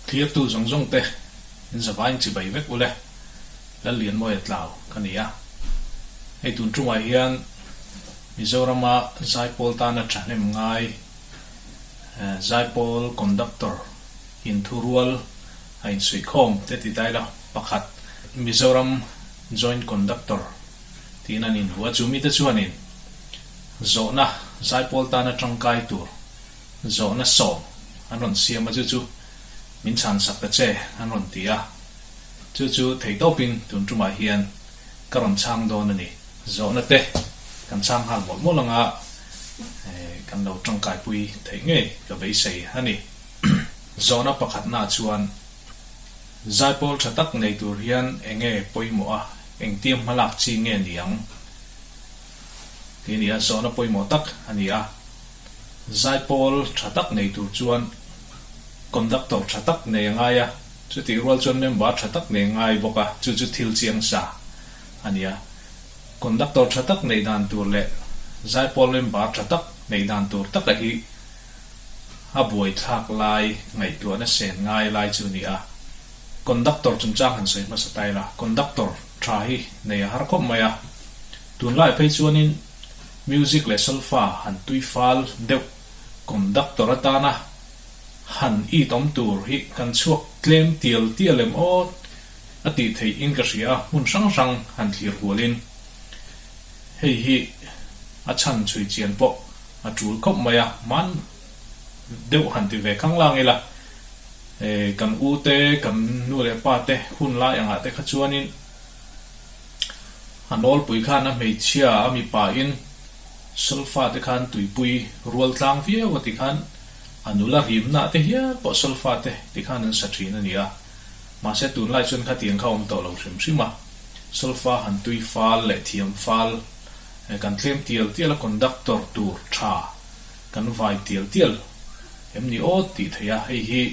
Thlirtu zawng zawng te in zavaiin chibai vek ule, Lallianmawia tlau ka ni a. Hei tun tumah hian Mizorama Zaipawl tana thahnem ngai Zaipawl Conductor inthurual a insuihkhawm te ti ta ila pakhat Mizoram Joint Conductor tiin an inhu a, chu mite chuanin zawhna Zaipawl tana tangkai tur zawhna sawm an rawn siam a, chu chu min chhan sak ta che an rawn ti a, chu chu theihtawpin tun tumah hian ka rawn chhang dawn a ni. Zawhna te kan chhang nghal mawlh mawlh anga kan lo tangkaipui theih ngei ka beisei a ni. Zawhna pakhatnaah chuan Zaipawl tha tak nei tur hian eng nge pawimawh a, engtia hmalak chi nge ni ang? Tih a ni a, zawhna pawimawh tak a ni a. Zaipawl tha tak nei tur chuan conductor tha tak nei a ngai a, chutih rual chuan member tha tak nei a ngai bawk a, chu chu thil chiang sa a ni a. Conductor tha tak neih dan tur leh zaipawl member tha tak neih dan tur taka hi a buaithlak lai ngaihtuahna sen ngai lai chu a ni a. Conductor chungchang han sawi hmasa ta ila, conductor tha hi nei a har khawp mai a. Tunlai phei chuanin Music leh solfa han tui fal deuh conductor atana han it awm tur hi kan chhuak tlem tial tial em aw a tih theih in ka hria a, hmun hrang hrang han thlir hualin hei hi a chhan chhui chian pawh a tul khawp mai a, hman deuh han ti ve khang lang ila kan u te kan nu leh pa te hun lai angah te kha chuanin A nawlpui khan a hmeichhia a mipa in solfa te khan tuipui rual tlang viau a ti khan a nula rimna te hial pawh solfa te ti khan an sa thin a ni a. Mahse tunlai chuan khatiang kha awm tawh lo hrim hrim a, solfa han tui fal leh thiam fal kan tlem tial tial a conductor tur tha kan vai tial tial em ni aw tih theih a, hei hi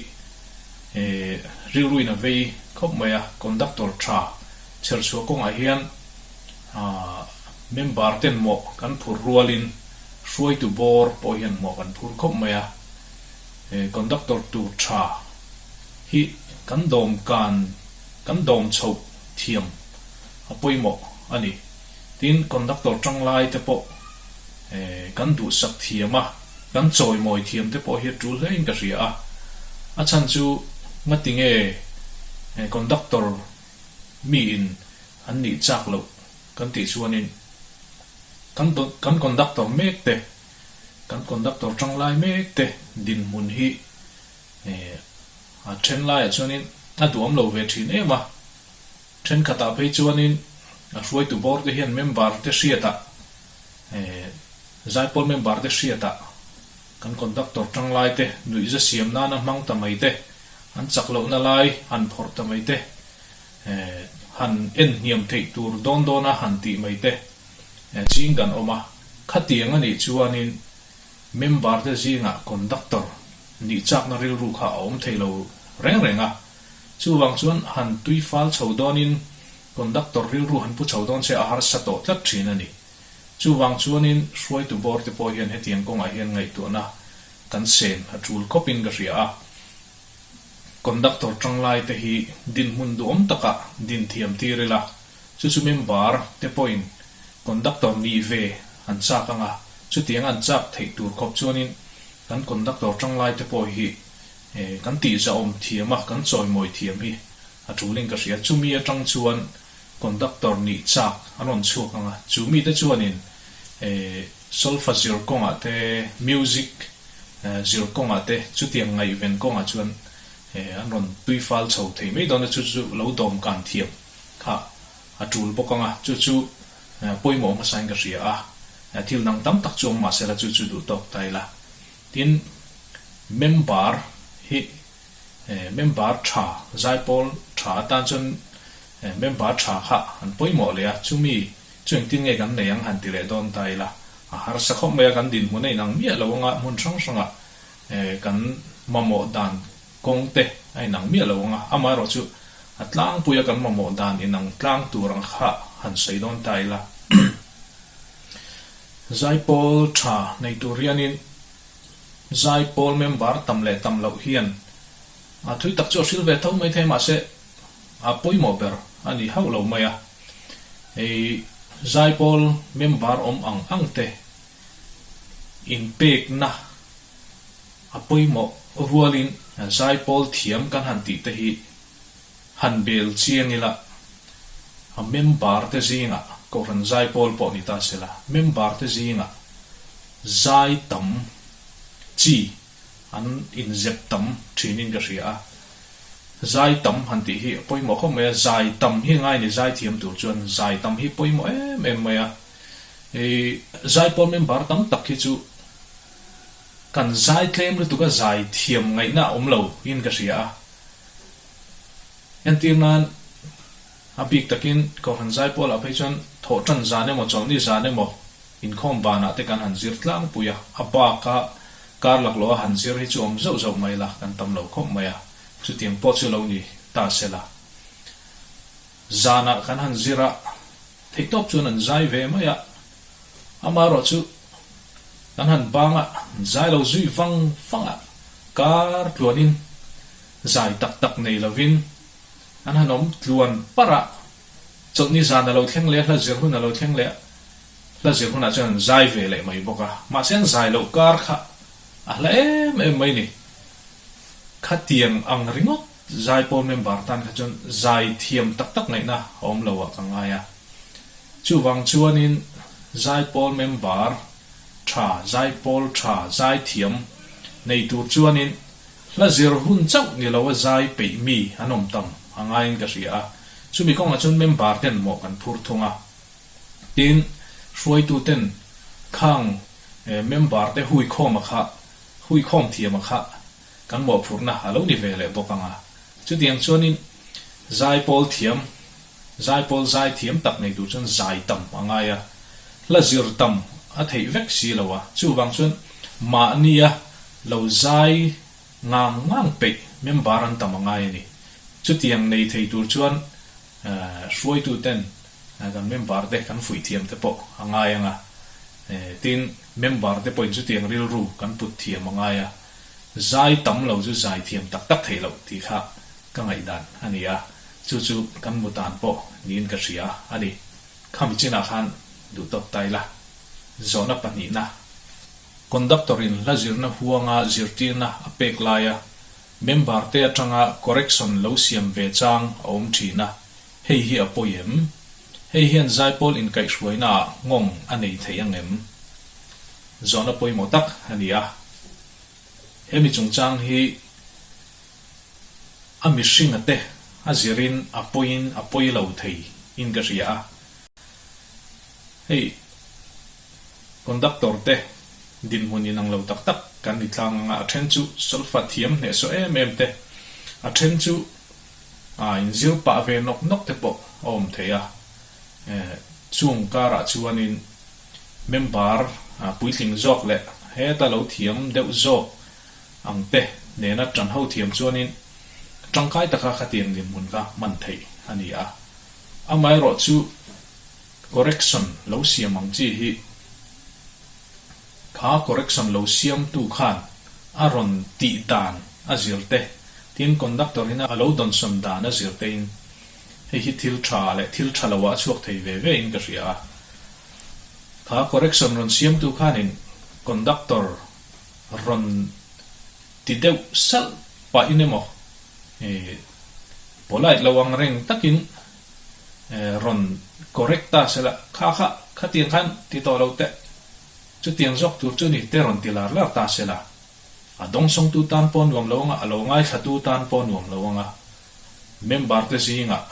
rilruin a vei khawp mai a, conductor tha Chherchhuah kawngah hian member ten mawh kan phur rualin hruaitu bawr pawh hian mawh kan phur khawp mai a, conductor tur tha hi kan dawm kan kan dawm chhoh thiam a pawimawh a ni. Tin, conductor tanglai te pawh kan duhsak thiam a, kan chawimawi thiam te pawh hi a tul hlein ka hria a, a chhan chu ngatinge conductor mi in an nih chak loh kan tih chuanin kan kan conductor mek te, kan conductor tanglai mek te dinhmun hi a then laiah chuanin a duham lo ve thin em a, thenkhatah phei chuanin a hruaitu bawr te hian member te hriatah zaipawl member te hriatah Kan conductor tanglai te nuihza siam nana hmang ta mai te, an chak lohna lai han phawrh ta mai te, han en hniam theih tur dawn dawna han tih mai te ching kan awm a. Khatiang a nih chuanin member te zingah conductor nih chakna rilru kha a awm thei lo reng reng a. Chuvang chuan han tui fal chho dawnin conductor rilru han pu chho dawn se a harsa tawh tlat thin a ni. Chuvang chuanin hruaitu bawr te pawh hian hetiang kawngah hian ngaihtuahna kan sen a tul khawpin ka hria a. Conductor tanglai te hi dinhmun duhawm takah din thiam tir ila, chu chu member te pawhin conductor nih ve an chak anga, chutiang an chak theih tur khawp chuanin kan conductor tanglai te pawh hi kan tihzahawm thiam a, kan chawimawi thiam hi a tulin ka hria. Chumi atang chuan Conductor nih chak an rawn chhuak ang a, chu mite chuanin solfa zir kawngah te, music zir kawngah te, chutiang ngaihven kawngah chuan an rawn tui fal chho thei mai dawn a, chu chu lo dawm kan thiam kha a tul bawk ang a, chu chu pawimawh hmasain ka hria a, thil dang tam tak chu awm mahsela chu chu duh tawk ta ila. Tin, member hi Member tha, zaipawl tha atan chuan member tha kha an pawimawh leh a, chumi chu engtin nge kan nei ang han ti leh dawn ta ila, a harsa khawp mai a, kan dinhmun a inang miah lo anga hmun hrang hrangah kan mamawh dan kawng te a inang miah lo anga, amaherawh chu a tlangpuia kan mamawh dan inang tlang tur ang kha han sawi dawn ta ila. Zaipawl tha nei tur hianin Zaipawl member tam leh tam loh hian A thui tak chu a hril ve tho mai thei mahse a pawimawh ber a ni hauh lo mai a. Hei zaipawl member awm ang ang te inpekna a pawimawh rualin zaipawl thiam kan han tih te hi han bel chiang ila a member te zingah Kohhran zaipawl pawh ni ta sela member te zingah zai tam chi An inzep tam thinin ka hria a, zai tam han tih hi a pawimawh khawp mai a, zai tam hi ngai ni zai thiam tur chuan zai tam hi pawimawh em em mai a, i zaipawl member tam tak hi chu kan zai tlem lutuk a zai thiam ngaihna a awm lo in ka hria a, entir nan a bik takin Kohhran zaipawlah phei chuan thawhtan zan emaw chawlhni zan emaw Inkhawm banah te kan han zir tlangpui a, a baka kar laklawh a han zir hi chu awm zauh zauh mai la, kan tam lo khawp mai a, chutiang pawh chu lo ni ta se la. Zanah kan han zir a, theihtawp chuan an zai ve mai a, amaherawh chu kan han bang a, an zai lo zui vang vang a, kar tluanin zai tak tak nei lovin an han awm tluan parh a, Chawlhni zan a lo thleng leh a, hla zir hun a lo thleng leh a, hla zir hunah chuan an zai ve leh mai bawk a, mahse an zai loh kar kha a hla em em mai ni. Khatiang ang ringawt zaipawl member tan kha chuan zai thiam tak tak ngaihna a awm lo ah ka ngai a. Chuvang chuanin zaipawl member tha, zaipawl tha, zai thiam nei tur chuanin Hla zir hun chauh ni lo a zai peih mi an awm tam a ngaiin ka hria a, chumi kawngah chuan member ten mawh kan phur thung a. Tin, hruaitu ten khang member te huikhawm a kha, huikhawm thiam a kha kan mawhphurhna a lo ni ve leh bawk ang a. Chutiang chuanin zai pawl thiam, zai pawl zai thiam tak nei tur chuan zai tam a ngai a, hla zir tam a theih vek si lo a, chuvang chuan mahnia Lo zai ngang ngang peih member an tam a ngai a ni. Chutiang nei thei tur chuan hruaitu ten kan member te kan fuih thiam te pawh a ngai ang a. Tin, member te pawhin chutiang rilru kan put thiam a ngai a. Zai tam lo chu zai thiam tak tak theih loh tih kha ka ngaihdan a ni a. Chu chu kan mu tan pawh niin ka hria a ni. Khami chinah khan duh tawk ta ila. Zawhna pahnihna. Conductor in hla zirna huanga zirtirna a pek laia member te atanga correction lo siam ve chang a awm thin a, hei hi a pawi em? Hei hian zaipawl inkaihhruaina ah nghawng a nei thei ang em? Zawhna pawimawh tak a ni a. Hemi chungchang hi a mihringa te a zirin a pawiin a pawi lo thei in ka hria a. Hei. Conductor te dinhmun inang lo tak tak kan ni tlang anga a then chu solfa thiam hnehsawh em em te, a then chu a inzir pah ve nawk nawk te pawh a awm thei a. Chung karah chuanin member puitling zawk leh heta lo thiam deuh zawk ang te nena tan ho thiam chuanin tangkai taka khatiang dinhmun kha hman theih a ni a. Amaherawhchu Correction lo siam ang chi hi kha correction lo siamtu khan a rawn tih dan a zir te, tin conductor in a lo dawnsawn dan a zir te in hei hi thil tha leh thil tha lo ah a chhuak thei ve ve in ka hria a. Kha correction rawn siamtu khanin conductor rawn ti deuh salh pah in emaw polite lo ang reng takin rawn correct ta sela, kha kha khatiang khan ti tawh lo teh, chutiang zawk tur chu ni te rawn ti lar lar ta sela, a dawngsawngtu tan pawh nuam lo anga, a lo ngaithlatu tan pawh nuam lo anga, member te zingah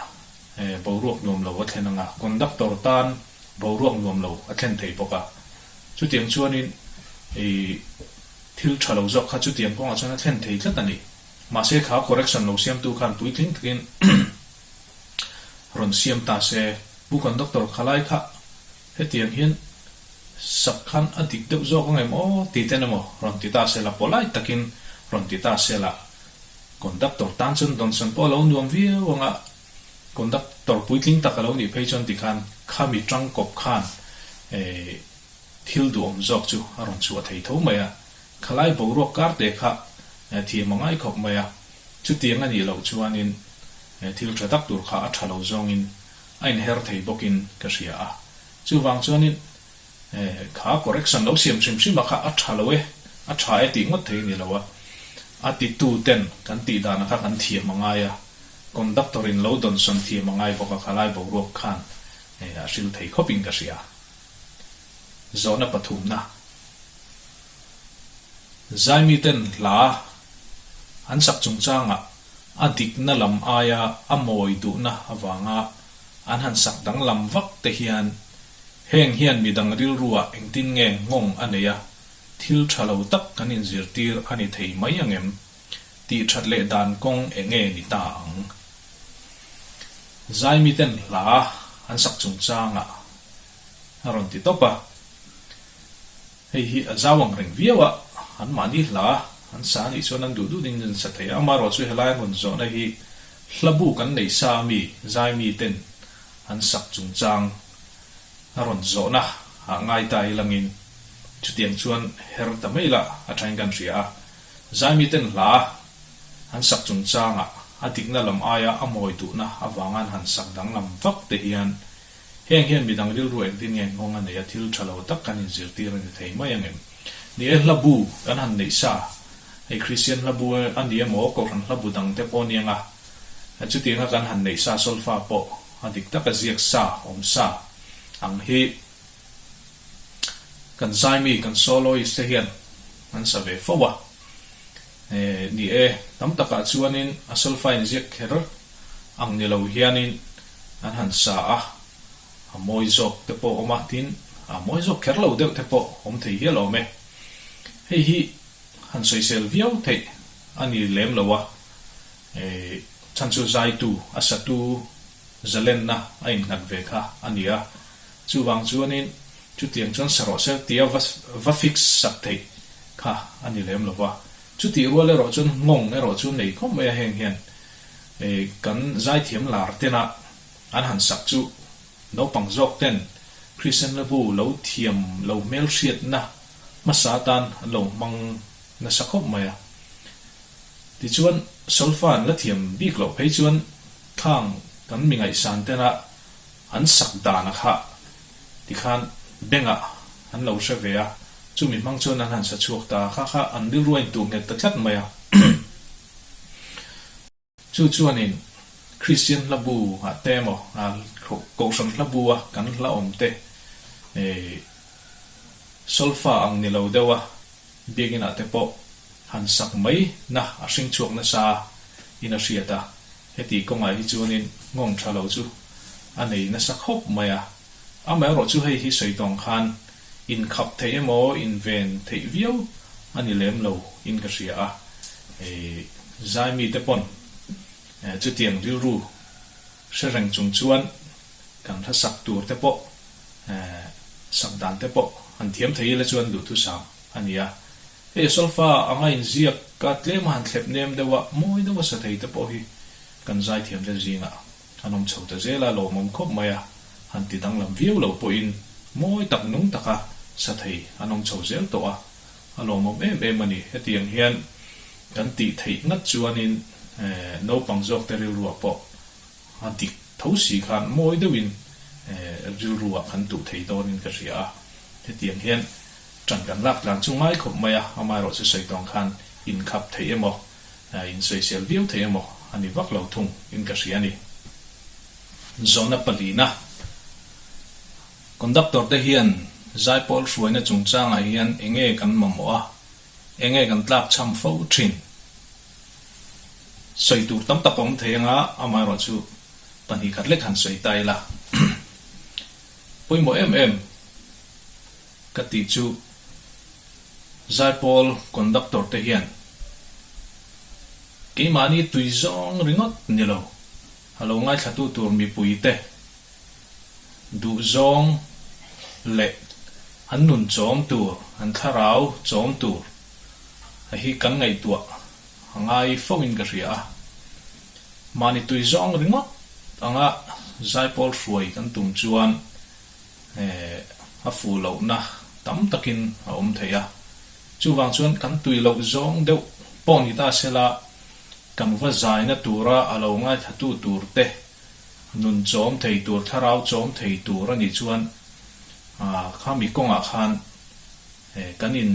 boruak nuam lo a thlen anga, conductor tan boruak nuam lo a thlen thei bawk a, chutiang chuanin i thil tha lo zawk kha chutiang kawngah chuan a thlen thei tlat a ni. Mahse kha correction lo siamtu khan puitling takin rawn siam ta se. Pu Conductor khalai kha hetiang hian sak khan a dik deuh zawk ang em aw ti ten emaw rawn ti ta se la, polite takin rawn ti ta se la, Conductor tan chuan dawnsawn pawh a lo nuam viau ang a, Conductor puitling tak a lo nih phei chuan tikhan khami tangkawp khan thil duhawm zawk chu a rawn chhuah thei tho mai a, khalai boruak karte kha thiam a ngai khawp mai a. Chutiang a nih loh chuanin thil tha tak tur kha a tha lo zawngin a inher thei bawkin ka hria a. Chuvang chuanin kha correction lo siam hrim hrim a kha a tha lo e, a tha e tih ngawt thei a ni lo a. A titu ten kan tih dana kha kan thiam a ngai a, conductor in lo dawnsawn thiam a ngai bawk a, khalai boruak khan a hril thei khawpin ka hria. Zawhna pathumna. Zaimiten hla an sak chungchangah a dikna lam aia a mawi duhna avanga an han sak danglam vak te hian heng hian midang rilruah engtin nge nghawng a nei a, thil tha lo tak kan inzirtir a ni thei mai angem? Tih that leh dan kawng eng nge ni ta ang? Zaimiten hla an sak chungchangah a rawn ti tawp a. Hei hi a zau ang reng viau a, an mahni hla an sa anih chuan an duh duh ding an sa thei a, amaherawh chu helai an rawn zawhna hi hla bu kan nei sa ami zai mi ten an sak chungchang a rawn zawhna ah ngai ta ilangin chutiang chuan her ta mai la a thain kan hria a, zai mi ten hla an sak chungchangah a dikna lam aia a mawi duhna avanga an han sak danglam vak te hian Heng hian midang rilru engtin nge nghawng a nei a, thil tha lo tak kan inzirtir a ni thei mai angem? Ni e, hla bu kan han neih sa, hei Kristian hla bu a ni emaw, Kohhran hla bu dang te pawh a ni anga, chutianga kan han neih sa solfa pawh a dik taka ziak sa, awm sa ang hi kan zaimi, kan soloist te hian an sa ve fo a. Ni e, tam takah chuanin a solfa inziak kher ang ni lo hianin an han sa a, a mawi zawk te pawh awm a, tin a mawi zawk kher lo deuh te pawh awm thei hial awm e. Hei hi han sawisel viau theih a ni lem lo a, chhan chu zaitu, a satu zalenna a innghat ve kha a ni a, chuvang chuanin chutiang chuan sa rawh se tia va va fix sak theih kha a ni lem lo va. Chutih rual erawh chuan nghawng erawh chu nei khawp mai a heng hian kan zaithiam lar tena an han sak chu naupang zawk ten Kristian hlabu lo thiam lo hmelhriatna hmasa atan an lo hmang nasa khawp mai a. Tichuan solfa an la thiam bik loh phei chuan khang kan mi ngaihsan tena an sak dana kha tikhan bengah an lo hre ve a, chumi hmang chuan an han sa chhuak ta a, kha kha an rilru a intuh nghet ta tlat mai a. Chu chuanin Kristian hla bu ah te emaw, Kohhran hla bu a kan hla awm te solfa ang ni lo deuh a biakinah te pawh han sak mai na a hring chhuak nasa in a hriat a. Heti kawngah hi chuanin nghawng tha lo chu a nei nasa khawp mai a. Amaherawh chu hei hi sawi tawng khan inkhap theih emaw inven theih viau a ni lem lo in ka hria a. Hei zaimi te pawn chutiang rilru hre reng chung chuan kan hla sak tur te pawh sak dan te pawh han thiam thei ila chuan duhthusam a ni a. Hei solfa anga inziak ka tlem a han thlep nem deuh a, mawi deuh a sa thei te pawh hi kan zaithiam te zingah an awm chho ta zel a, lawmawm khawp mai a, han ti danglam viau lo pawhin mawi tak nung taka sa thei an awm chho zel tawh a, a lawmawm em em a ni. Hetiang hian kan tih theih ngat chuanin naupang zawk te rilruah pawh a dik tho si khan mawi deuhin rilruah kan tuh thei dawnin ka hria a, hetiang hian Ṭan kan lak tlang chu ngai khawp mai a, amaherawh chu sawi tawng khan inkhap theih emaw, insawisel viau theih emaw a ni vak lo thung in ka hria a ni. Zawhna palina, Conductor te hian zaipawl hruaina chungchangah hian enge kan mamawh a, enge kan tlak chham fo ṭhin? Sawi tur tam tak a awm thei anga, amaherawh chu pahnihkhat lek han sawi ta ila. Pawimawh em em. Ka tih chu Zaipawl conductor te hian keimahni tui zawng ringawt ni lo, a lo ngaithlatu tur mipui te duh zawng leh an nun chawm tur, an thlarau chawm tur a hi kan ngaihtuah a ngai fo in ka hria a. Mahni tui zawng ringawt anga Zaipawl hruai kan tum chuan a fuh lohna tam takin a awm thei a. Chuvang chuan kan tui loh zawng deuh pawh ni ta sela. Kan va zaina tura a lo ngaithlatu tur te nun chawm thei tur, thlarau chawm thei tur a nih chuan khami kawngah khan kan in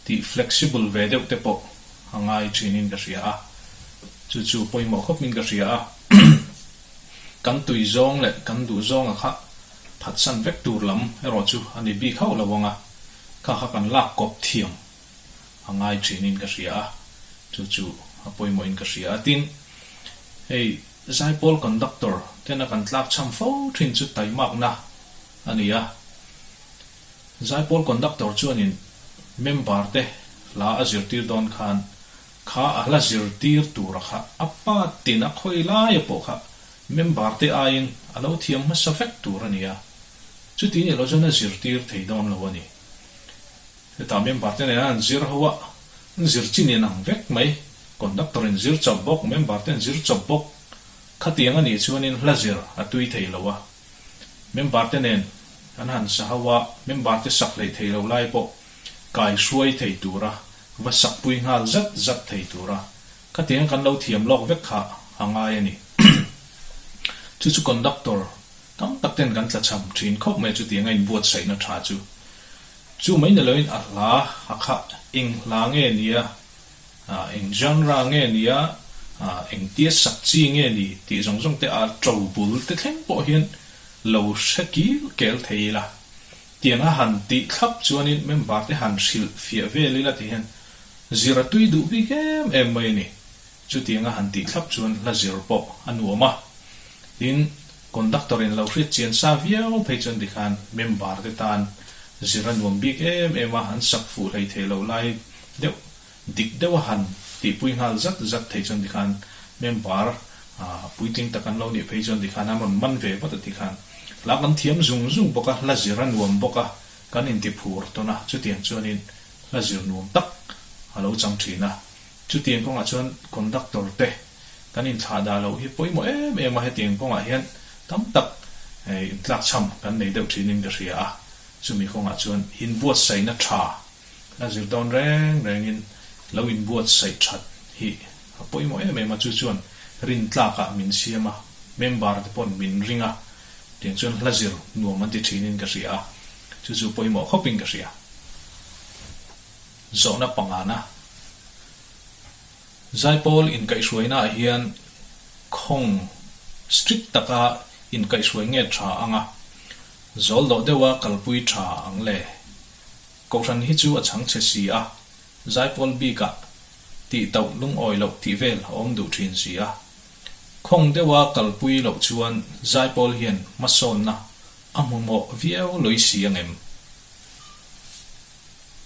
tih flexible ve deuh te pawh a ngai thinin ka hria a, chu chu pawimawh khawpin ka hria a. Kan tui zawng leh kan duh zawnga kha phatsan vek tur lam erawh chu a ni bik hauh lo ang a, kha kha kan lak kawp thiam a ngai thinin ka hria a, chu chu a pawimawhin ka hria a. Tin, hei Zaipawl conductor tena kan tlak chham fo thin chu taimakna a ni a. Zaipawl conductor chuanin member te hla a zirtir dawn khan kha a hla zirtir tura kha a pa tin a khawi laia pawh kha member te aiin a lo thiam hmasa vek tur a ni a, chuti nih loh chuan a zirtir thei dawn lo a ni. Hetah member te nena an zir ho a, an zir chin in ang vek mai, conductor in zir chawp bawk, member te an zir chawp bawk, khatiang a nih chuanin hla zir a tui thei lo a, member te nen an han sa ho a, member te sak hleih thei lo lai pawh kai hruai thei tura va sak pui nghal zat zat thei tura khatiang kan lo thiam lawk vek kha a ngai a ni. Chu chu conductor tam tak ten kan tlachham thin khawp mai a chutiang a inbuatsaihna tha chu. Chu mai ni loin a hla a kha eng hla nge nia, eng genre nge nia, engtia sak chi nge ni tih zawng zawng te a to bul te thleng pawh hian lo hre kil kel thei ila. Tiang a han tih thlap chuanin member te han hrilh fiah vel ila ti hian zir a tui duh bik em em mai a ni. Chutiang a han tih thlap chuan hla zir pawh a nuam a. Tin, conductor in lo hriat chian sa viau phei chuan tikhan member te tan zir a nuam bik em em a, an sak fuh hlei thei lo lai deuh dik deuh a han tihpui nghal zat zat thei chuan tikhan member puitling tak an lo nih phei chuan tikhan an rawn man ve vat a tikhan hla kan thiam zung zung bawk a, hla zir a nuam bawk a, kan intiphur tawn a, chutiang chuanin hla zir nuam tak a lo chang thin a. Chutiang kawngah chuan conductor te kan inthlah dah loh hi pawimawh em em a, hetiang kawngah hian tam tak intlakchham kan nei deuh thinin ka hria a, chumi kawngah chuan inbuatsaihna tha la zir dawn reng rengin lo inbuatsaih that hi a pawimawh em em a, chu chuan rintlakah min siam a, member te pawn min ring a, tiang chuan hla zir nuam an ti thinin ka hria a, chu chu pawimawh khawpin ka hria. Zawhna pangana Zaipawl inkaihhruainaah hian khawng strict taka inkaihhruai nge tha ang a, zawl dawh deuha kalpui tha ang le. Kohhran hi chu a chhang chhe si a, Zaipawl bikah tih tauh lungawi loh tih vel a awm duh thin si a. Khawng deuha kalpui loh chuan Zaipawl hian hmasawnna a hmumawh viau lawih si ang em?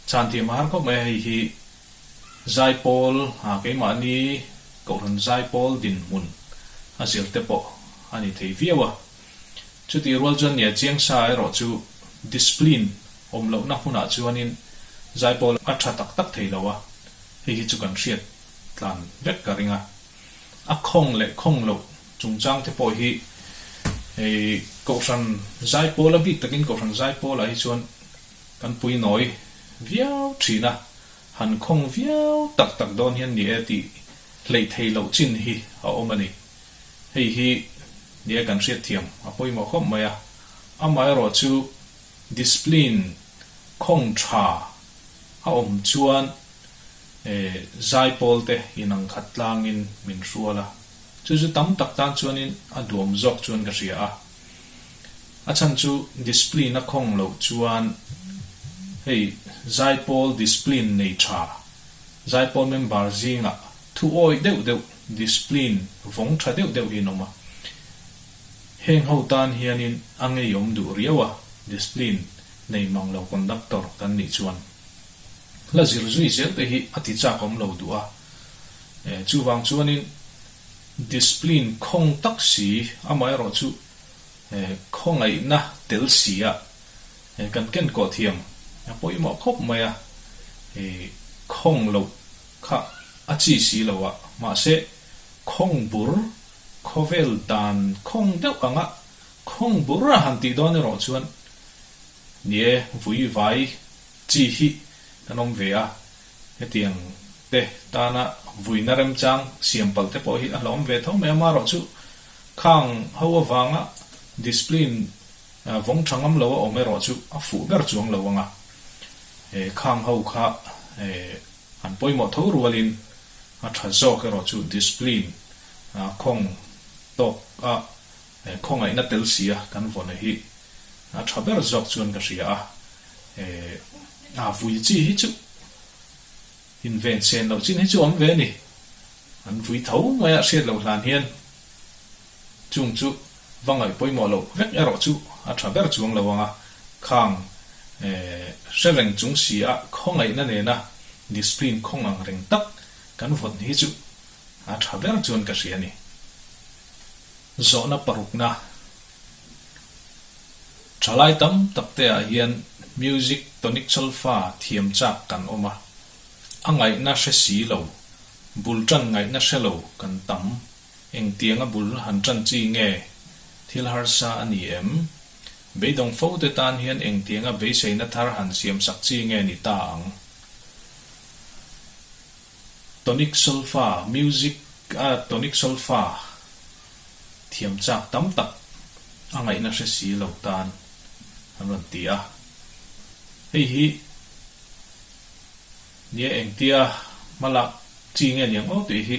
Chhan thiam a har khawp mai a, hei hi Zaipawl ah keimahni Kohhran Zaipawl dinhmun a zir te pawh a ni thei viau a. Chutih rual chuan nia chiang sa erawh chu discipline awm lohna hmunah chuanin Zaipawl a tha tak tak thei lo a, hei hi chu kan hriat tlan vek ka ring a. A khawng leh khawng loh chungchang te pawh hi hei Kohhran Zaipawl a bik takin Kohhran Zaipawl ah hi chuan Kan pui nawi viau thin a, han khawng viau tak tak dawn hian ni e tih hleih thei loh chin hi a awm a ni. Hei hi ni e kan hriatthiam a pawimawh khawp mai a, amaherawh chu discipline khawng tha a awm chuan zaipawl te inang khat tlangin min hrual a, chu chu tam tak tan chuanin a duam zawk chuan ka hria a. A chhan chu discipline a khawng loh chuan hei Zaipawl discipline nei tha, Zaipawl member zingah thu awih deuh deuh discipline vawng tha deuh deuh hi an awm a. Heng ho tan hianin a ngeiawm duh riau a, discipline nei mang lo conductor kan nih chuan hla zir zui zel te hi a ti chak awm lo duh a. Chuvang chuanin Discipline khawng tak si, amaherawh chu khawngaihna tel si a kan ken kawh thiam a pawimawh khawp mai a, khawng loh kha a chi si lo a, mahse khawng bur khawvel dan khawng deuh anga khawng bur a han tih dawn erawh chuan ni e, vui vai chi hi kan awm ve a, hetiang. te tana vuina remchang siam palh te pawh hi a hlawm ve tho mai a, amaherawhchu khang ho avanga discipline vawng tha ngam lo a awm erawh chu a fuh ber chuang lo ang a, khang ho kha an pawimawh tho rualin a tha zawk erawh chu discipline khawng tawk a khawngaihna tel si a kan vawn hi a tha ber zawk chuan ka hria a, a vui chi hi chu inven sen loh chin hi chu awm ve a ni, an vui tho mai a hriat loh hlan hian chung chu va ngaih pawimawh loh vek erawh chu a tha ber chuang lo ang a, khang hre reng chung si a khawngaihna nena discipline khawng ang reng tak kan vawn hi chu a tha ber chuan ka hria a ni. Zawhna parukna Thalai tam tak te ah hian music tonic solfa thiam chak kan awm a, a ngaihna hre si lo, bul tan ngaihna hre lo kan tam. Engtianga bul han tan chi nge? Thil harsa a ni em? Beidawng fo te tan hian engtianga beiseina thar han siam sak chi nge ni ta ang? Tonic solfa music a tonic solfa thiam chak tam tak a ngaihna hre si lo tan an rawn ti a. Hei hi nia engtia hmalak chi nge niang aw tih hi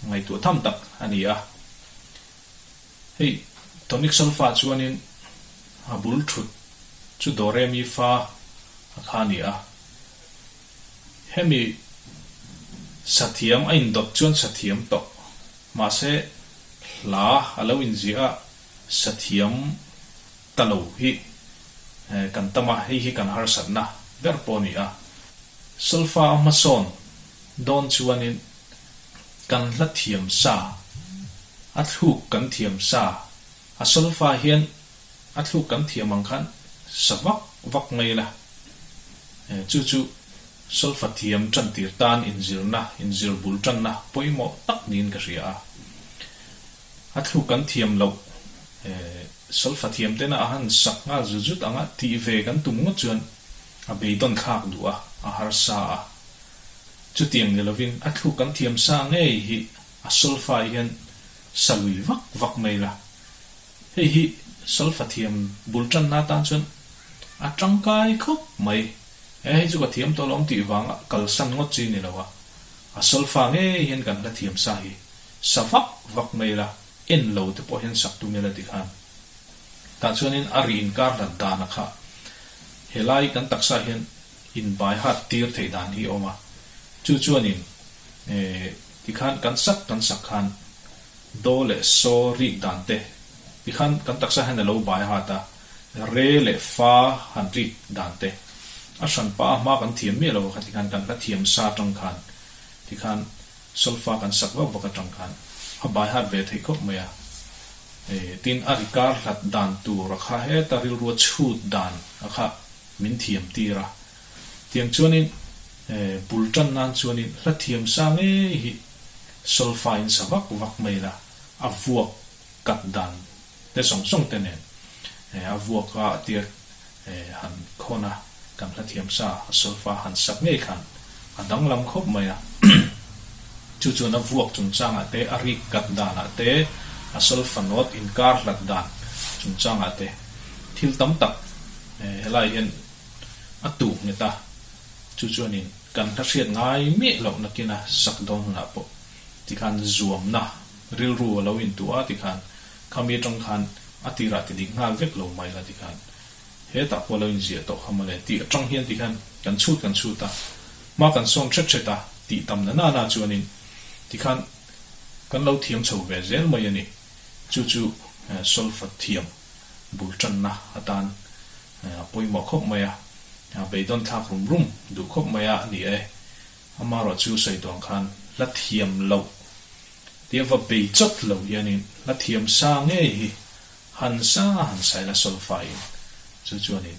ngaihtuah tham tak a ni a. Hei tonic solfa chuanin a bul thut chu do re mi fa a kha a ni a. Hemi sathiam a indawt chuan sathiam tawh. Mahse hla a lo inziah a sathiam ta lo hi kan tam a, hei hi kan harsatna ber pawh a ni a. Solfa a hmasawn dawn chuanin kan hla thiam sa, a thluk kan thiam sa, a solfa hian a thluk kan thiam ang khan sa vak vak mai la. Chu chu solfa thiam tantir tan inzirna, inzir bul tanna pawimawh tak niin ka hria a. A thluk kan thiam loh solfa thiam tena a han sak nghal zut zut anga tih ve kan tum ngawt chuan a beidawn thlak duh a, a harsa a. Chutiang ni lovin a thluk kan thiam sa ngei hi a solfa hian sa lui vak vak mai la. Hei hi solfa thiam bul tanna atan chuan a tangkai khawp mai. He hei chu ka thiam tawh lo ang tih vanga kalsan ngawt chi ni lo a, a solfa ngei hian kan hla thiam sa hi sa vak vak mai la, en lo te pawh hian sak tum ila tikhan. Tah chuanin a ri inkar hlat dan a kha helai kan taksa hian inbai hat tir theih dan hi a awm a, chu chuanin tikhan kan sak kan sak khan do leh so rik dan te tikhan kan taksa hian a lo bai hat a, re leh fa han rik dan te a hran pa a hma kan thiam miah lo kha tikhan kan hla thiam sa atang khan tikhan solfa kan sak vak vak atang khan a bai hat ve theih khawp mai a. Tin, a ri kar hlat dan tur a kha heta rilrua chhut dan a kha min thiam tir a. Tiang chuanin bul tan nan chuanin hla thiam sa ngei hi solfa in sa vak vak mai la, a vuak kat dan te zawng zawng te nen a vuak a tia han khawn a, kan hla thiam sa a solfa han sak ngei khan a danglam khawp mai a. Chu chuan a vuak chungchangah te, a rik kat danah te, a solfa note inkar hlat dan chungchangah te thil tam tak helai hian a tuh nghet a. Chu chuanin kan hla hriat ngai miah loh nakina sak dawn hunah pawh tikhan zuamna rilru a lo intuah a tikhan khami atang khan a tirah ti dik nghal vek lo mai la tikhan Hetah pawh lo inziah tawh kha mawle tih atang hian ti khan kan chhut kan chhut a, hma kan sawn hret hret a tih tam na na na chuanin ti khan kan lo thiam chho ve zel mai a ni. Chu chu solfa thiam bul tanna atan a pawimawh khawp mai a, beidawn thlak rum rum duh khawp mai a ni e. Amaherawh chu sawi tuang khan hla thiam loh tia va bei chawt lo hianin hla thiam sa ngei hi Han sa han sai la solfa in chu chuanin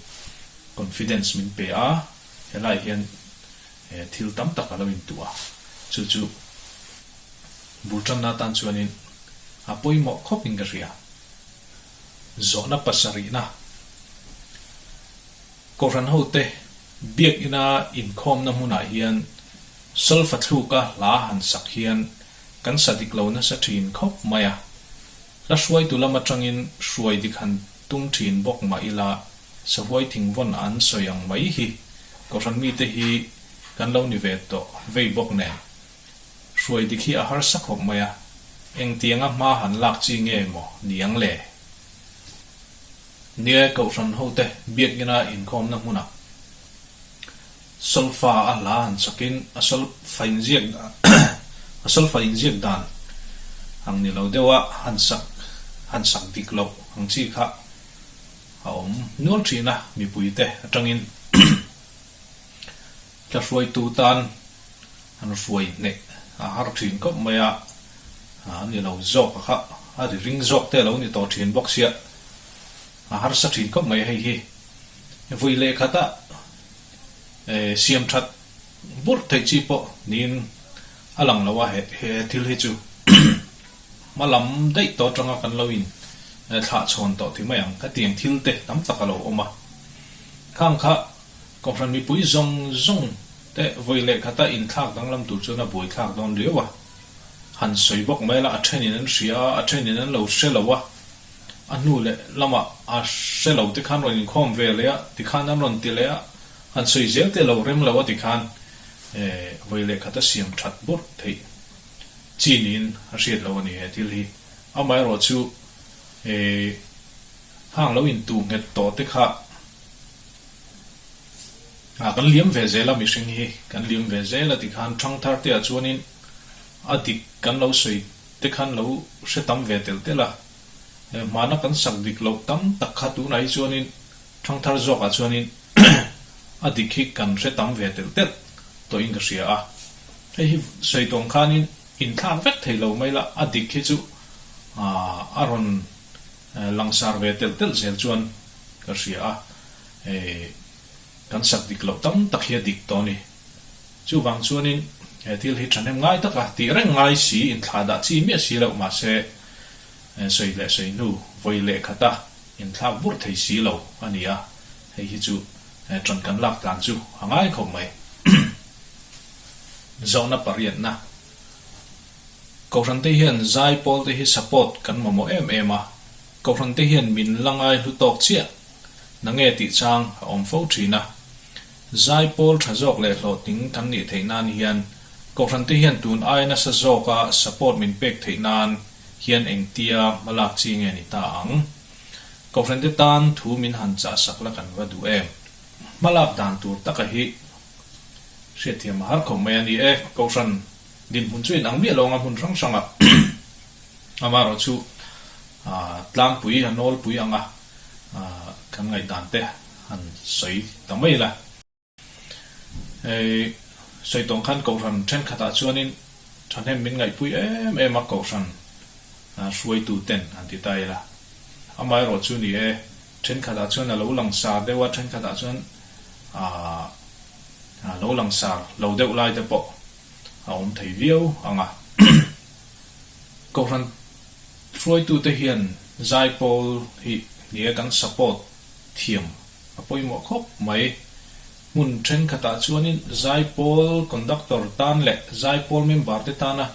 confidence min pe a, helai hian thil tam tak a lo intuah a, chu chu bul tanna atan chuanin a pawimawh khawp in ka hria. Zawhna pasarihna Kohhran hote biakina inkhawmna hmunah hian. Solfa thluka hla han sak hian kan sa dik lo nasa thin khawp mai a. Hla hruaitu lam atangin hruai dik han tum thin bawk mah ila sahuai thingvawn an sawi ang mai hi Kohhran mite hi kan lo ni ve tawh vei bawk nen. Hruai dik hi a harsa khawp mai a, engtianga hma han lak chi nge maw niang le? Nia Kohhran hote biakina inkhawmna hmunah Solfa a hla han chakin a solfa inziak dan a solfa inziak dan ang ni lo deuha han sak han sak dik loh ang chi kha a awm nual thin a mipuite atangin hla hruaitu tan han hruai hneh a har thin khawp mai a, a ni lo zawk a kha a ri ring zawk te a lo ni tawh thin bawk sia a harsa thin khawp mai hei hi. Vui leh khata siam that burh theih chi pawh niin a lang lo a, he thil hi chu hma lam daih tawh atanga kan lo in thlah chhawn tawh ti mai ang. Hetiang thil te tam tak a lo awm a, khang kha Kohhran mipui zawng zawng te vawi leh khata inthlak danglam tur chuan a buaithlak dawn riau a, han sawi bawk mai la a thenin an hria a, a thenin an lo hre lo a. A hnu leh lamah a hre lo te khan rawn inkhawm ve leh a, tikhan an rawn ti leh a, han sawi zel te lo rem lo a tikhan vawi leh khat a siam that burh theih chi niin a hriat lo a ni he thil hi. Amaherawh chu hang lo intuh nghet tawh te kha kan liam ve zel a mihring hi kan liam ve zel a tikhan thangthar te ah chuanin a dik kan lo sawi te khan lo hre tam ve telh telh a, hmana kan sak dik loh tam tak kha tunah hi chuanin thangthar zawkah chuanin a dik hi kan hre tam ve telh telh tawhin ka hria a. Hei hi sawi tawng khanin inthlak vek thei lo mai la, a dik hi chu a rawn langsar ve telh telh zel chuan ka hria a, kan sak dik loh tam tak hi a dik tawh a ni. Chuvang chuanin he thil hi thahnem ngai taka tih reng ngai si inthlah dah chi miah si loh mahse sawi leh sawi hnu vawi leh khata inthlak burh thei si lo a ni a, hei hi chu tan kan lak tlan chu a ngai khawp mai. Zawhna pariatna Kohhrante hian zai pawlte hi support kan mamawh em em a, Kohhrante hian min la ngai hlu tawk chiah na nge tih chang a awm fo thin a. Zaipawl tha zawk leh hlawhtling kan nih theih nan hian Kohhrante hian tun aia nasa zawka support min pek theih nan hian engtia hmalak chi nge ni ta ang? Kohhrante tan thu min han chah sak la kan va duh em? Hmalak dan tur taka hi hriatthiam a har khawp mai a ni e. Kohhran dinhmun chu inang miah lo anga hmun hrang hrangah amaherawhchu tlangpui a nawlpui anga kan ngaihdan te han sawi ta mai la. Hei sawi tawng khan Kohhran thenkhatah chuanin thahnem min ngaihpui em em a Kohhran hruaitu ten han ti ta ila. Amaherawh chu ni e, thenkhatah chuan a lo langsar deuh a, thenkhatah chuan a lo langsar lo deuh lai te pawh a awm thei viau ang a. Kohhran hruaitute hian zaipawl hi ni e kan support thiam a pawimawh khawp mai. Hmun thenkhatah chuanin zaipawl conductor tan leh zaipawl member te tana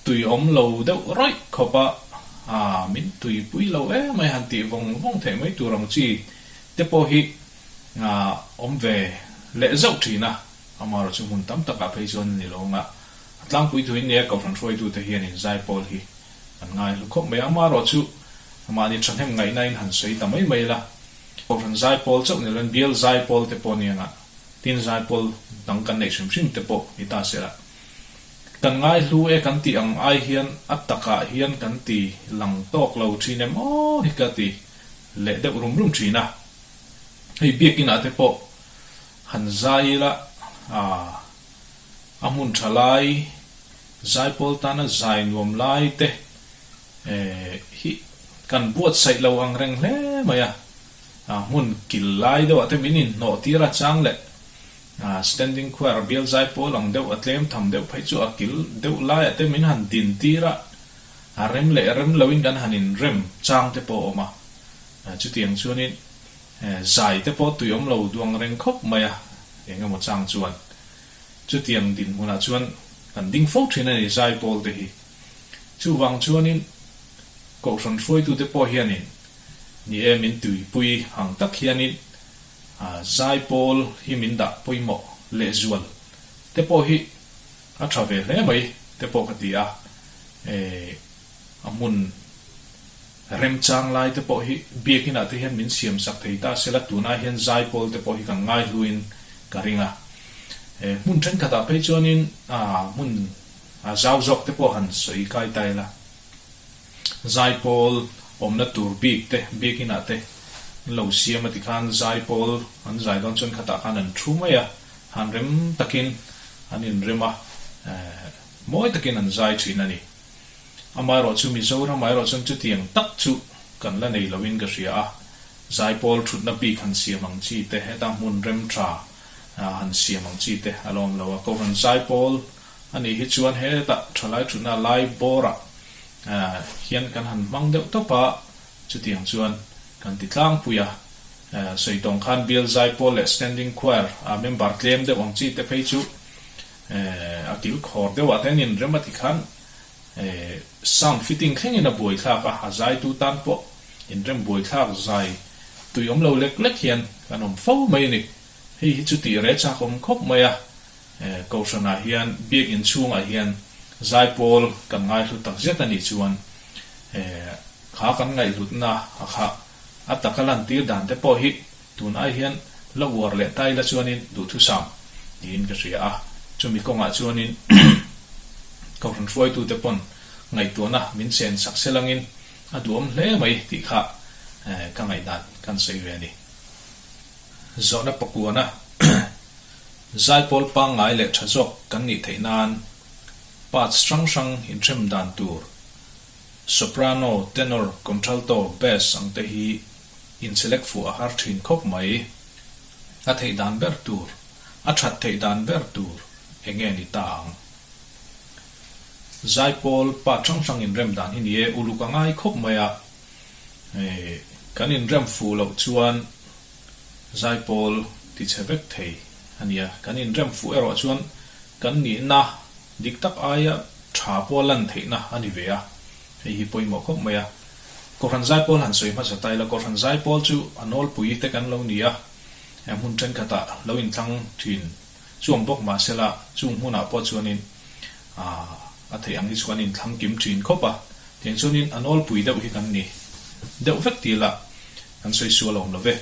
tui awm lo deuh rawih khawpa aa min tuipui lo em mai han tih vawng vawng theih mai tur ang chi te pawh hi aa awm ve leh zauh thin a, amaherawhchu chu hmun tam takah phei chuan a ni lo ang a, a tlangpui thuin nia kohhran hruaitute hianin zaipawl hi An ngai hlu khawp mai a, amaherawhchu mahni thahnem ngaihnain han sawi ta mai mai la, Kohhran zaipawl chauh ni loin bial zaipawl te pawh nia ngah, tin zaipawl dang kan neih hrim hrim te pawh ni ta se la. Kan ngai hlu e kan tih ang ai hian a takah hian kan ti lang tawk lo thin em aw hi ka ti leh deuh rum rum thin a. Hei biakinah te pawh han zai ila aa a hmun tha lai Zaipawl tana zai nuam lai te hi kan buatsaih lo ang reng hle mai a, hmun kil lai deuhah te min inhnawh tir a chang leh standing choir bial zaipawl ang deuh a tlem tham deuh phei chu a kil deuh laiah te min han din tir a, a rem leh rem loin kan han inrem chang te pawh a awm a, chutiang chuanin zai te pawh tui awm lo duang reng khawp mai a, eng emaw chang chuan. Chutiang dinhmunah chuan kan ding fo thin a ni zaipawl te hi. Chuvang chuanin Kohhran hruaitute pawh hianin ni e min tuipui ang tak hianin zaipawl hi min dah pawimawh lehzual te pawh hi a tha ve hle mai te pawh ka ti a. A hmun remchang lai te pawh hi biakin ah te hian min siam sak thei ta sela tunah hian zaipawl te pawh hi kan ngaihluin ka ring a. Hmun thenkhat ah phei chuanin hmun zau zawk te pawh han sawi kai ta ila. Zaipawl awmna tur bik te biakin ah te an lo siam a tikhan zaipawl an zai dawn chuan khatah khan an thu mai a, han rem takin an inrem a, mawi takin an zai thin a ni. Amaherawh chu Mizoram ah erawh chuan chutiang tak chu kan la nei loin ka hria a, zaipawl thutna bik han siam ang chi te, heta hmun rem tha han siam ang chi te a la awm lo a. Kohhran zaipawl a nih hi chuan hetah thalai thutna lai bawrah hian kan han hmang deuh tawp a, chutiang chuan kan ti tlangpui a. Sawi tawng khan bial zaipawl leh standing choir a member tlem deuh ang chi te phei chu a kilkhawr deuhah te an inrem a ti khan Sound fitting thlengin a buaithlak a, a zaitu tan pawh inrem buaithlak zai tui awm lo lek lek hian kan awm fo mai a ni. Hei hi chu tih reh chak awm khawp mai a, Kohhranah hian biakinn chhungah hian zaipawl kan ngaihlu tak zet a nih chuan kha kan ngaihhlutna a kha a taka lantir dan te pawh hi Tun ai hian la uar leh ta ila chuanin duhthusam niin ka hria a, chumi kawngah chuanin Kohhran hruaitute pawn ngaihtuahna min chen sak se langin a duhawm hle mai tih kha ka ngaihdan kan sawi ve a ni. Zawhna pakuana zaipawl pangngai leh tha zawk kan nih theih nan parts hrang hrang inhrem dan tur soprano, tenor, contralto, bass ang te hi In select fuh a har thin khawp mai. A theih dan ber tur, a that theih dan ber tur eng nge ni ta ang? Zaipawl pa hrang hrang inrem dan hi ni e, uluk a ngai khawp mai a. Kan inrem fuh loh chuan zaipawl ti chhe vek thei a nia. Kan inrem fuh erawh chuan kan nihna dik tak aia tha pawh lan theihna a ni ve a. Hei hi pawimawh khawp mai a. Kohhran zaipawl han sawi hmasa ta ila, Kohhran zaipawl chu a nawlpui te kan lo ni a, hmun thenkhatah lo inthlang thin chuang bawk mah sela, chung hmunah pawh chuanin a theih ang hi chu kan inthlang kim thin khawp a, tiang chuanin a nawlpui deuh hi kan ni deuh vek ti ila kan sawi sual awm lo ve.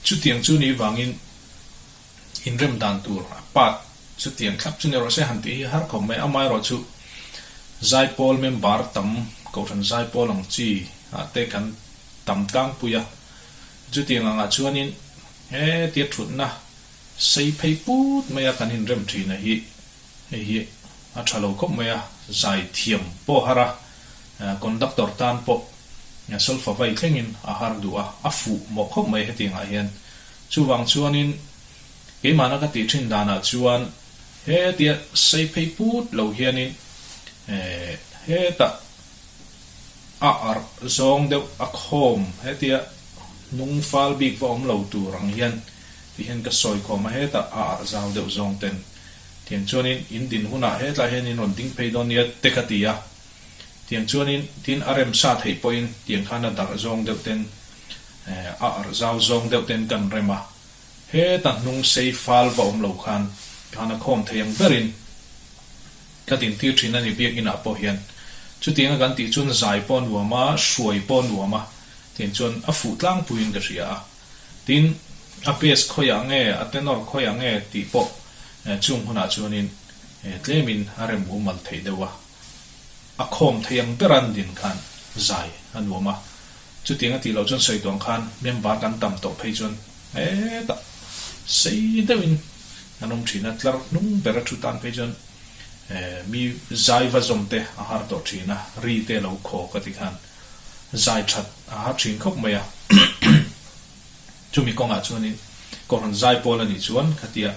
Chutiang chu nih vangin inrem dan tur a part chutiang thlap chu ni rawh se han tih hi har khawp mai. Amaherawhchu Zaipawl member tam Kohhran Zaipawl ang chi ah te kan tam tlangpui a, chutiang angah chuanin hetia thutna sei phei put maia kan inrem thin a hi hei hi a tha lo khawp mai a, zai thiam pawh a har a, conductor tan pawh solfa vai thlengin a har duh a, a fuh mawh khawp mai hetiang ah hian. Chuvang chuanin keimahna ka tih thin danah chuan hetia sei phei put lo hianin hetah a arh zawng deuh a khawm hetia hnung fal bik va awm lo tur ang hian ti hian ka sawi khawm a hetah a arh zau deuh zawng ten tiang chuanin in din hunah hetlai hian in rawn ding phei dawn nia te ka ti a tiang chuanin tin a rem sa theih pawhin tiang khan a darh zawng deuh ten A arh zau zawng deuh ten kan rem a, heta hnung sei fal va awm lo khan khan a khawm thei ang berin ka dintir thin a ni biakinah pawh hian. Chutianga kan tih chuan zai pawh a nuam a, hruai pawh a nuam a, tiang chuan a fuh tlangpuiin ka hria a. Tin, a bass khawiah nge, a tenor khawiah nge tih pawh chung hunah chuanin tlemin a rem mumal theih deuh a. A khawm thei ang bera an din khan zai a nuam a, chutiang a tih loh chuan sawi tuang khan member kan tam tawh phei chuan hetah sei deuhin an awm thin a, tlar hnung bera thu tan phei chuan mi zai va zawm te a har tawh thin a, ri te a lo khawk a ti khan zai that a har thin khawp mai a. Chumi kawngah chuanin Kohhran zaipawl a nih chuan khatia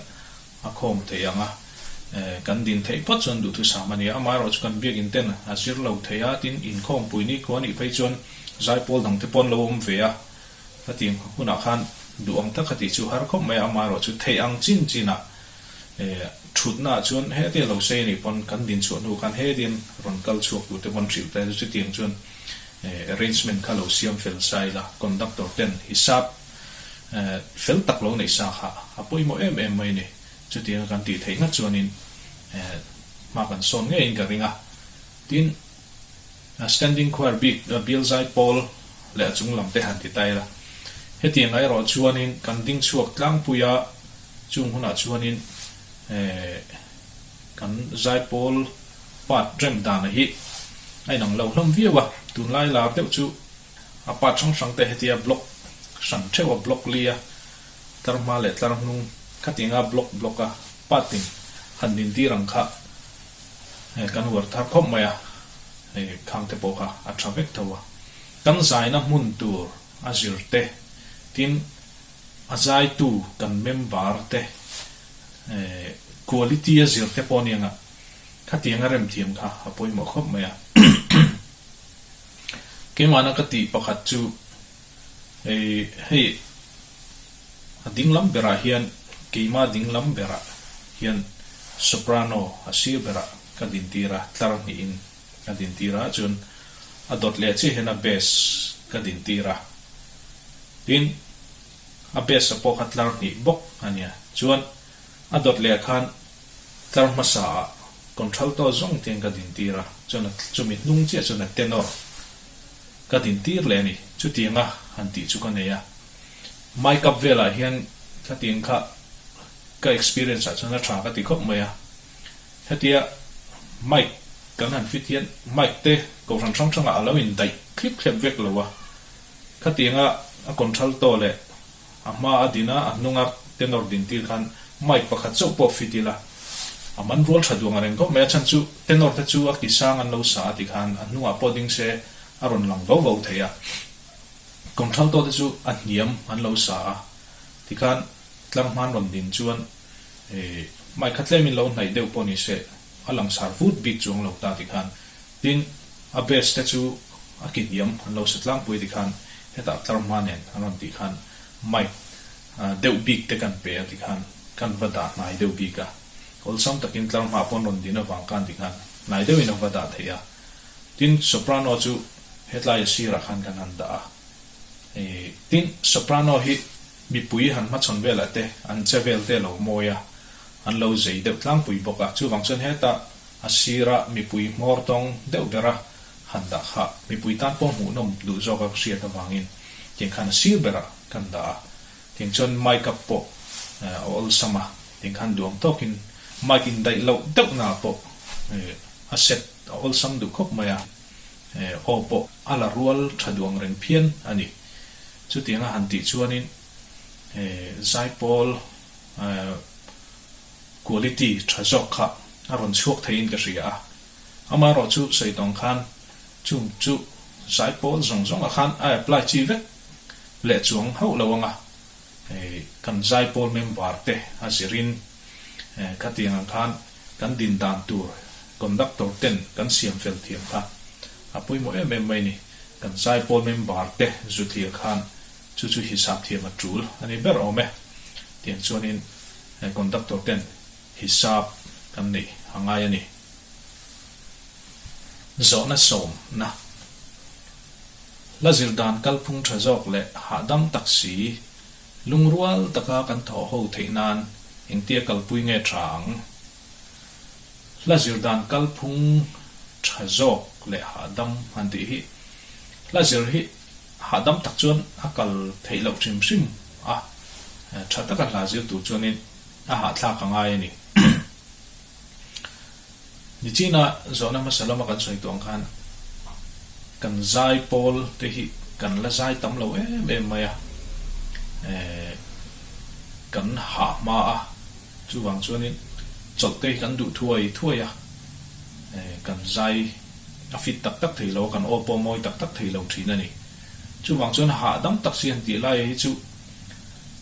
a khawm thei ang a, kan din theih phawt chuan duhthusam a ni a, amaherawh chu kan biakin ten a zir lo thei a, tin inkhawmpui ni khua nih phei chuan zaipawl dang te pawh an lo awm ve a, khatiang hunah khan duh ang tak kha tih chu har khawp mai a, amaherawh chu theih ang chin chinah Thutna ah chuan hetia lo sei anih pawn kan din chhuah hnu khan hetian rawn kal chhuak tur te pawn hrilh ta ila chutiang chuan arrangement kha lo siam fel sa ila conductor ten hisap fel tak lo neih sa kha a pawimawh em em mai a ni. Chutianga kan tih theih ngat chuanin hma kan sawn ngeiin ka ring a. Tin, Standing Choir bik Bial Zai Pawl leh a chung lam te han ti ta ila. Hetiangah erawh chuanin kan ding chhuak tlangpui a, chung hunah chuanin kan zaipawl part rem dana hi a inang lo hlawm viau a. Tunlai lar deuh chu a part hrang hrang te hetia block hran theuh a block li a, tlar hma leh tlar hnung khatianga block block a part in han dintir ang kha Kan uar thar khawp mai a, hei khang te pawh kha a tha vek tho a. Kan zaina hmun tur a zir te, tin a zaitu kan member te quality a zir te pawh aniang a, khatiang a remthiam kha a pawimawh khawp mai a. Keimahna ka tih pakhat chu hei hei A dinglam berah hian keimah dinglam berah hian soprano a sir berah ka dintir a, tlar hnihin ka dintir a, chuan a dawt leh chiah hian a bass ka dintir a, tin a bass a pawh kha tlar hnih bawk a nia, chuan a dawt leh khan tlar hmasa ah contralto zawng te hian ka dintir a, chuan chumi hnung chiah chuan a tenor ka dintir leh a ni, chutianga han tih chu ka nei a. Mic up velah hian khatiang kha ka experience ah chuan a tha ka ti khawp mai a. Hetia mic kan han fit hian mic te kohhran hrang hrangah a lo in daih thlip thlep vek lo a. Khatianga a contralto leh a hma a din a, a hnunga tenor din tir khan mic pakhat chauh pawh fit ila a man rual tha duang a reng khawp mai a. Chhan chu tenor te chu a ki sang an lo sa a ti khan a hnungah pawh ding se a rawn lang vo vo thei a. Contralto te chu a hniam an lo sa a, tikhan tlang hman rawn din chuan mic kha tlemin lo hnaih deuh pawh ni se a langsar vut bik chuang lo ta tikhan tin a bass te chu a ki hniam an lo sa tlangpui tikhan hetah tlar hma nen an rawn tih khan mic deuh bik te kan pe a tikhan kan va dah hnai deuh bik a, awlsam takin tlar hma pawh an rawn din avang khan tikhan hnai deuhin a va dah theih a. Tin, soprano chu hetlai sirah khan kan han dah a. Tin, soprano hi mipui han hmachhawn velah te an che vel te a lo mawi a, an lo zei deuh tlangpui bawk a. Chuvang chuan heta a sira mipui hmawr tawng deuh bera han dah kha mipui tan pawh hmuhnawm duh zawka ka hriat avangin tiang khan a sir berah kan dah a. Tiang chuan mic up pawh a awlsam a, tiang khan duang tawkin mic indaih loh deuhnaah pawh a set a awlsam duh khawp mai a, aw pawh a la rual tha duang reng phian a ni. Chutianga han tih chuanin zaipawl quality tha zawk kha a rawn chhuak theiin ka hria a. Amaherawh chu sawi tawng khan chung chu zaipawl zawng zawngah khan a apply chi vek leh chuang hauh lo ang a, kan zaipawl member te a zirin khatiang ang khan kan din dan tur conductor ten kan siam fel thiam kha a pawimawh em em mai ni. Kan zaipawl member te zu thlir khan chu chu hisap thiam a tul a ni ber awm e. Tiang chuanin conductor ten hisap kan neih a ngai a ni. Zawhna sawmna Hla zir dan kalphung tha zawk leh hahdam tak si Lungrual taka kan thawh ho theih nan engtia kalpui nge tha ang? Hla zir dan kalphung tha zawk leh hahdam han tih hi hla zir hi hahdam tak chuan a kal theih loh hrim hrim a, tha taka hla zir tur chuanin a hahthlak a ngai a ni. Nichina zawhna hmasa lama kan sawi tawh ang khan kan zai pawl te hi kan la zai tam lo em em mai a, kan hah hma a, chuvang chuanin chawlh te hi kan duh thuai thuai a, kan zai a fit tak tak thei lo a, kan aw pawh mawi tak tak thei lo thin a ni. Chuvang chuan hahdam tak si han tih lai hi chu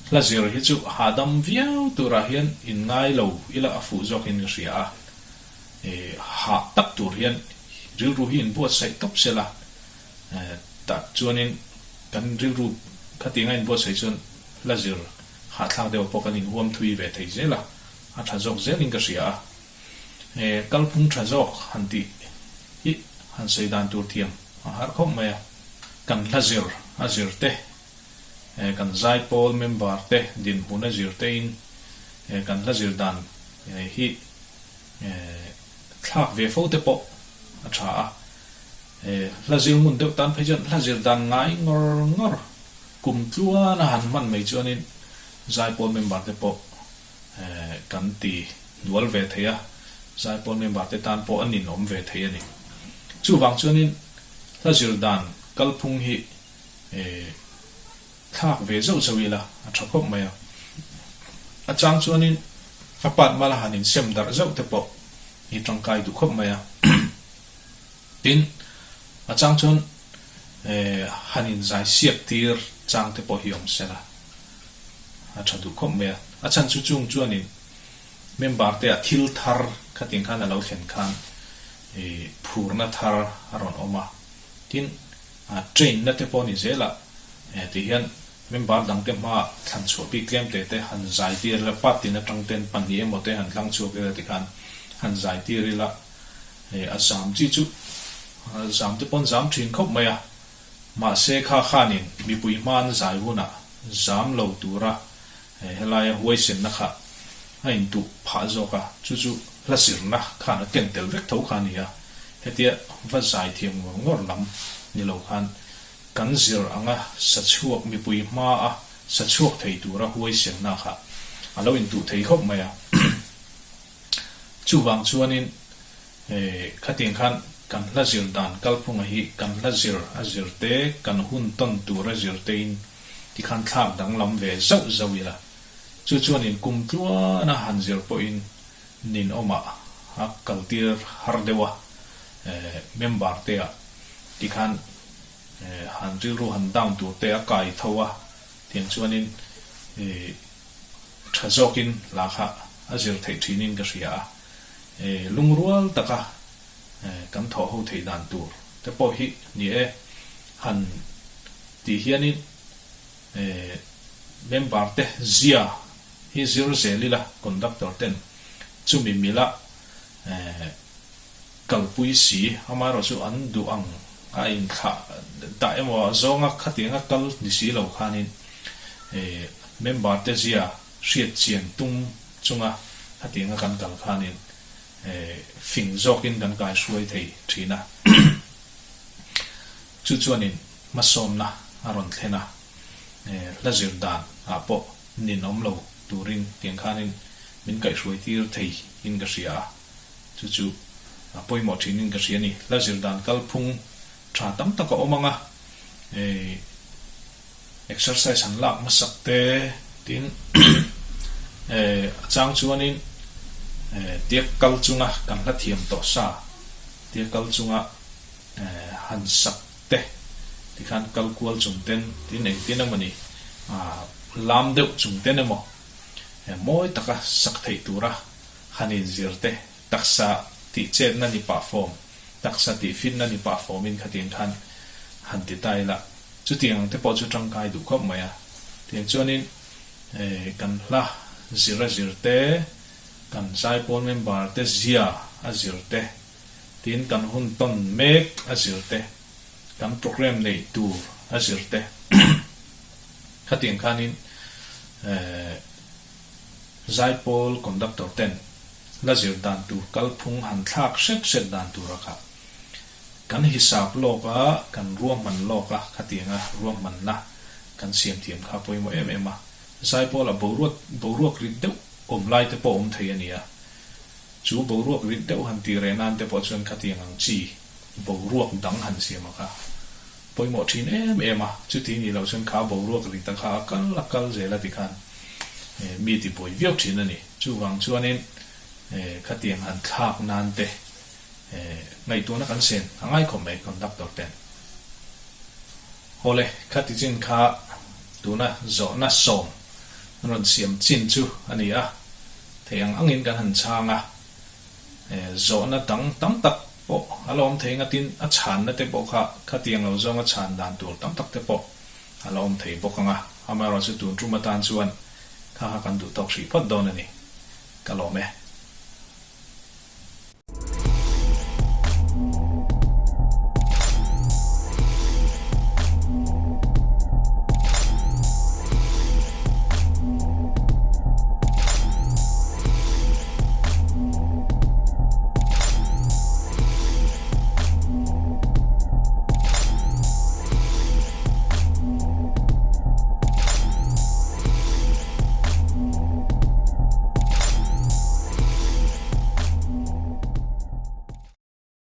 Hla zir hi chu hahdam viau turah hian in ngai lo ila a fuh zawkin ka hria a, hah tak tur hian rilru hi in buatsaih tawp sela, tah chuanin kan rilru khatianga in buatsaih chuan hla zir hahthlak deuh pawh kan inhuam thui ve thei zel a. a tha zawk zelin ka hria a. Kalphung tha zawk han tih hi han sawi dan tur thiam a har khawp mai a. Kan hla zir a zir te, kan zaipawl member te dinhmun a zir tein kan hla zir dan hi thlak ve fo te pawh a tha a. Hla zir ngun deuh tan phei chuan hla zir dan ngai ngawr ngawr kum tluan a han hman mai chuanin zaipawl member te pawh kan ti hnual ve thei a, zaipawl member te tan pawh a ninawm ve thei a ni. Chuvang chuanin hla zir dan kalphung hi thlak ve zauh zauh ila a tha khawp mai a. A chang chuanin a part mala han insem darh zauh te pawh hi tangkai duh khawp mai a. Tin, a chang chuan han inzai siak tir chang te pawh hi awm sela a tha duh khawp mai a. A chhan chu chung chuanin member te ah thil thar khatin khan a lo thlen khan phurna thar a rawn awm a. Tin, train na te pawh ni zel a, ti hian member dang te hmaah thlan chhuah bik tlem te te han zai tir ila, part tin atang ten pahnih emaw te han hlang chhuak ila tikhan han zai tir ila. Hei a zam chi chu zam te pawn zam thin khawp mai a, mahse kha khanin mipui hma an zai hunah zam lo tura helaia huaisenna kha a intuh phah zawk a, chu chu hla zirna khan a ken tel vek tho kha a ni a, hetia va zai thiam ngawr ngawr lam ni lo khan kan zir anga sa chhuak mipui hma a sa chhuak thei tura huaisenna kha a lo intuh thei khawp mai a. Chuvang chuanin khatiang khan kan hla zir dan kalphunga hi kan hla zir a zir te, kan hun tawn tur a zir tein tikhan thlak danglam ve zauh zauh ila. Chu chuanin kum tluana han zir pawhin ninawmah a kaltir har deuh a, member te ah tikhan han rilru han down tur te a kai tho a, tiang chuanin Tha zawkin hla kha a zir theih thinin ka hria a, lungrual taka kan thawh ho theih dan tur te pawh hi ni e. Han tih hianin member te zia hi zir zel ila conductor ten chumi mila kalpui si, amaherawhchu an duh ang a inthlah dah emaw a zawnga khatianga kal ni si lo khanin member te zia hriat chian tum chunga khatianga kan kal khanin fing zawkin kan kaihruai thei thin a. Chu chuanin hmasawnna a rawn thlen a, hla zir dan ah pawh ninawm lo turin tiang khanin min kaihruai tir thei in ka hria a. Chu chu a pawimawh thinin ka hria a ni. Hla zir dan kalphung tha tam tak a awm ang a, exercise han lak hmasak te tin a chang chuanin tia kal chunga kan hla thiam tawh sa tia kal chunga han sak te tikhan kal kual chung ten tin engtin emaw ni lam deuh chung ten emaw mawi taka sak theih tura Han inzir te, taksa tih chetna ni pah fawm, taksa tih finna ni pah fawmin khatiang khan han ti ta ila, chutiang ang te pawh chu tangkai duh khawp mai a. Tiang chuanin kan hla zir a zir te, kan zaipawl member te zia a zir te, tin kan hun tawn mek a zir te, kan programme neih tur a zir te, khatiang khanin Zaipawl conductor ten la zir dan tur kalphung han thlak hret hret dan tura kha kan hisap lawk a, kan ruahman lawk a, khatianga ruahmanna kan siam thiam kha pawimawh em em a. Zaipawl a boruat boruak rit deuh awm lai te pawh awm thei a ni a, chu boruak rit deuh han tih reh nan te pawh chuan khatiang ang chi boruak dang han siam a kha pawimawh thin em em a, chuti nih loh chuan kha boruak rit a kha a kal a kal zel a ti khan mi ti buai viau thin a ni. Chuvang chuanin khatiang han thlak nan te ngaihtuahna kan sen a ngai khawp mai conductor ten. Hawle, khati chin kha tuna zawhna sawm rawn siam chin chu a ni a, thei ang angin kan han chhang a, zawhna dang tam tak pawh a la awm thei ngatin a chhanna te pawh kha khatiang lo zawnga chhan dan tur tam tak te pawh a la awm thei bawk ang a, amaherawhchu tun tum atan chuan kha kha kan duh tawk hrih phawt dawn a ni. Kan. Ka lawm e.